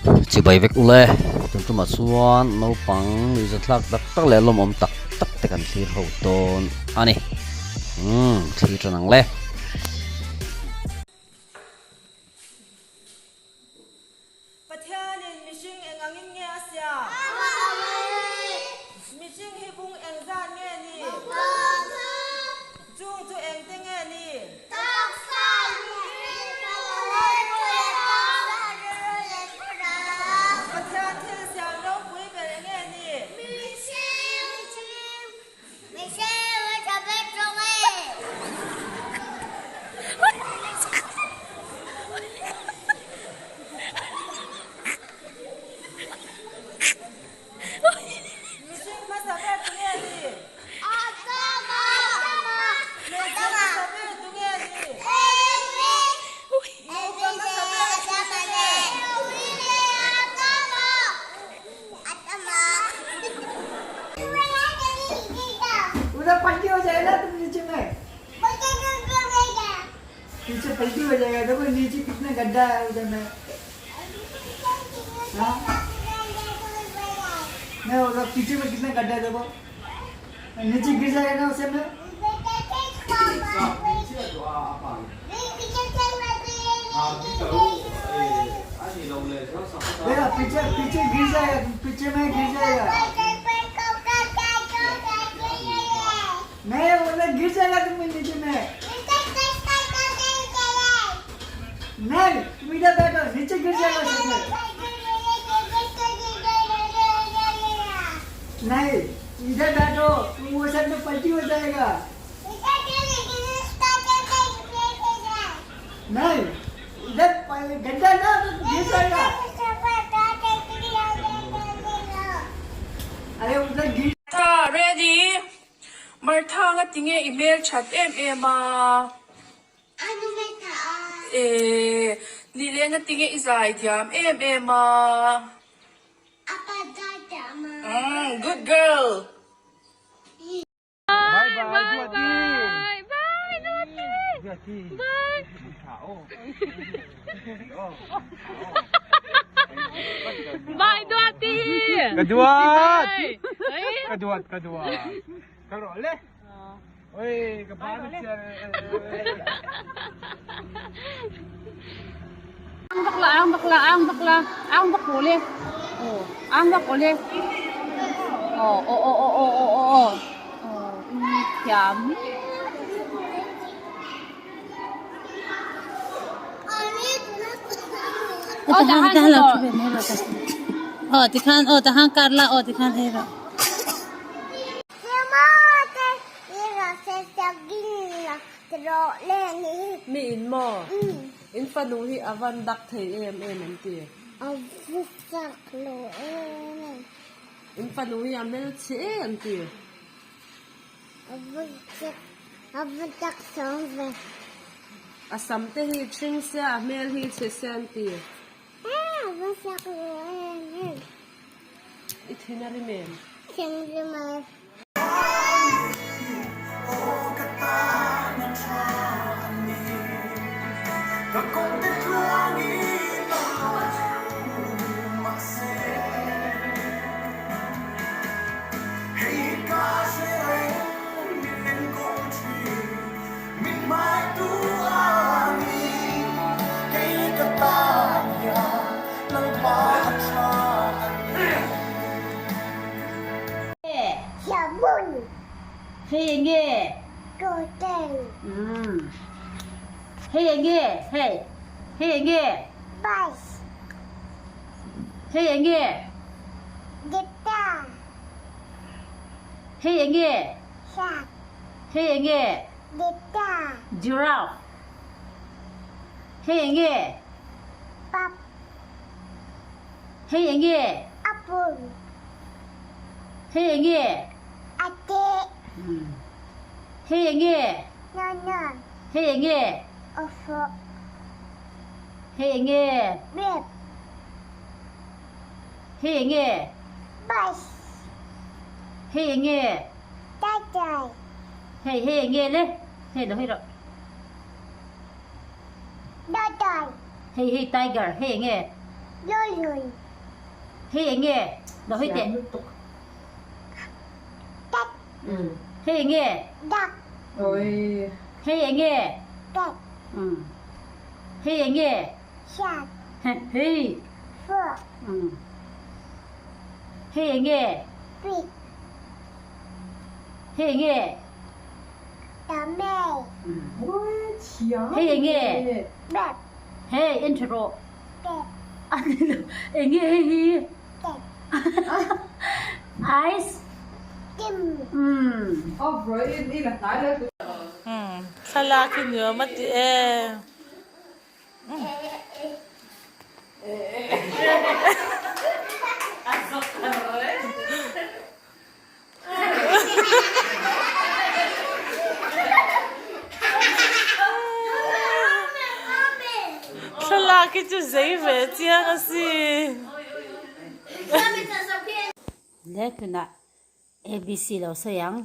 Chibai vek ule, tun tumah chuan naupang nuihzathlak tak tak leh lawmawm tak tak te kan thlir ho dawn a ni. Umm, thlir tan ang le. Pathianin mihring eng angin nge a siam? Mihring hi bung eng zat nge ni? Chung chu engte nge ni? Pathian thil siam ropui ber eng nge ni? Mihring hmasa ber tu nge ni? Hmeichhe hmasa ber tu nge ni? Nupa hmasa ber tu nge? पीछे पलटी हो जाएगा देखो नीचे कितना गड्ढा है उधर में हाँ नहीं उधर पीछे में कितना गड्ढा है देखो नीचे गिर जाएगा ना उसे में देखो पीछे पीछे गिर जाएगा पीछे में गिर जाएगा नहीं उधर गिर जाएगा तुम नीचे में नहीं तुम इधर बैठो नीचे गिर जाएगा उसमें नहीं इधर बैठो तुम वो साइड में पलटी हो जाएगा नहीं इधर गड्ढा ना तो गिर जाएगा अरे उधर गिर Tha, ready? Martha nga tinge i hmel that em em a? E, ni leh nga tinge i zai thiam em em a? Umm, good girl. Bye bye bye bye Duati bye bye Duati Ka duat ka duat ka duat ka rawh le oi ka pa na chiar Ang bakla ang bakla ang bakla ang bakule oh ang bakule oh oh oh oh oh oh oh oh thiam Oh, tahan tahan lo thu ve mai rawh ta. Aw tikhan aw tahan kar la aw tikhan hei rawh. Mi in maw? In fanu hi a van dak thei em em an ti. In fanu hi a hmelchhe em an ti. A sam te hi ṭhing sia a hmel hi chhe sia an ti. I thin a rim em? Hei eng nge? Hei eng nge? Hei. Hei eng nge? Hei eng nge? Hei eng nge? Hei eng nge? Giraffe. Hei eng nge? Hei eng nge? Hei eng nge? Hei eng nge? Hei eng nge? Hei eng nge? Hei eng nge? Hei eng nge? Hei hei eng nge le? Hei lo hei rawh. Hei hei tiger hei eng nge? Hei eng nge? Lo hawi teh. Hei eng nge? Hei eng nge? Hei eng nge? Hei. Hei eng nge? Hei eng nge? Hei eng nge? Hei en tha rawh. Eng nge hei hi? Ice. Umm. Thlalak hi nuam a ti em. Thlalak hi chu zei ve chiang a si. Le tunah ABC lo sawi ang.